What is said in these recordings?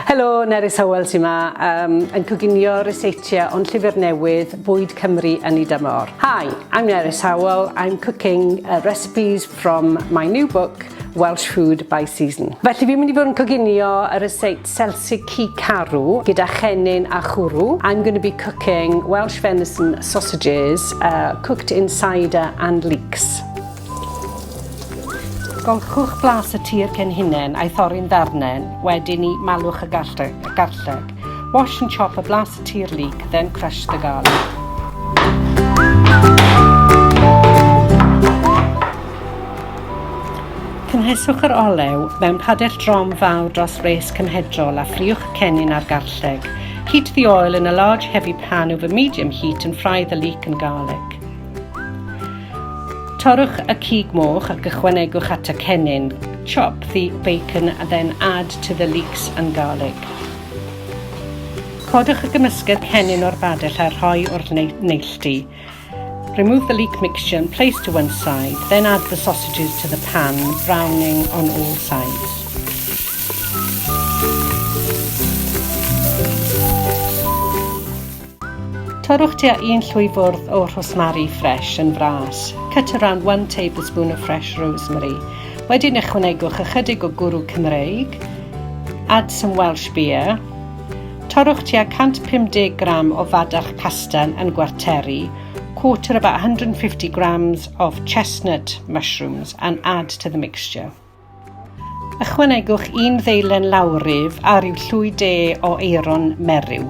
Helo, Nerys Hywel sy'n ma, um, yn coginio ryseitiau o'n llyfr newydd Bwyd Cymru yn ei dymor. Hi, I'm Nerys Howell. I'm cooking uh, recipes from my new book, Welsh Food by Season. Felly fi'n mynd i fod yn coginio y ryseit selsig cig carw gyda chennin a chwrw. I'm going to be cooking Welsh venison sausages uh, cooked in cider and leeks. Golchwch blas y tir cenhinen a'i thorri'n ddarnau, wedyn i malwch y garlleg. Wash and chop a blas y tir leek, then crush the garlic. Cynheswch yr olew mewn padell drom fawr dros wres cymhedrol a ffriwch y cennin a'r garlleg. Heat the oil in a large heavy pan over medium heat and fry the leek and garlic. Torrwch y cig moch ac ychwanegwch at y cennin. Chop the bacon and then add to the leeks and garlic. Codwch y gymysgedd cennin o'r badell a rhoi o'r neilltu. Remove the leek mixture and place to one side, then add the sausages to the pan, browning on all sides. Torrwch tua un llwy fwrdd o rhosmari ffres yn fras. Cut around 1 tablespoon of fresh rosemary. Wedyn ychwanegwch ychydig o gwrw Cymreig. Add some Welsh beer. Torrwch tua 150 gram o fadarch castan yn gwarteri. Quarter about 150 grams of chestnut mushrooms and add to the mixture. Ychwanegwch un ddeilen lawryf a rhyw llwy de o eiron meryw.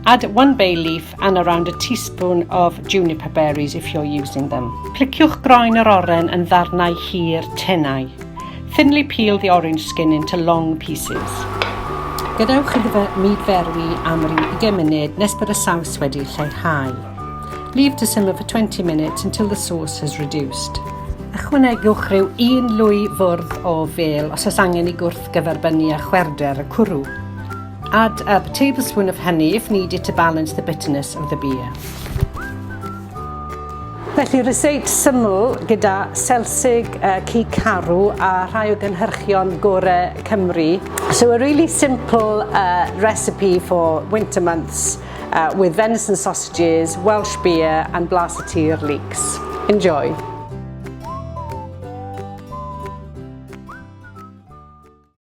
Add one bay leaf and around a teaspoon of juniper berries if you're using them. Pliciwch groen yr oren yn ddarnau hir tenau. Thinly peel the orange skin into long pieces. Gadewch iddo fe mudferwi am ryw 20 munud nes bod y saws wedi lleihau. Leave to simmer for 20 minutes until the sauce has reduced. Ychwanegwch rhyw un lwy fwrdd o fêl os oes angen i gwrthgyferbynnu â chwerwder y cwrw. Add a tablespoon of honey if needed to balance the bitterness of the beer. Felly, ryseit syml gyda selsig, uh, cig carw a rhai o gynhyrchion gore Cymru. So a really simple uh, recipe for winter months uh, with venison sausages, Welsh beer and Blas y Tir leeks. Enjoy!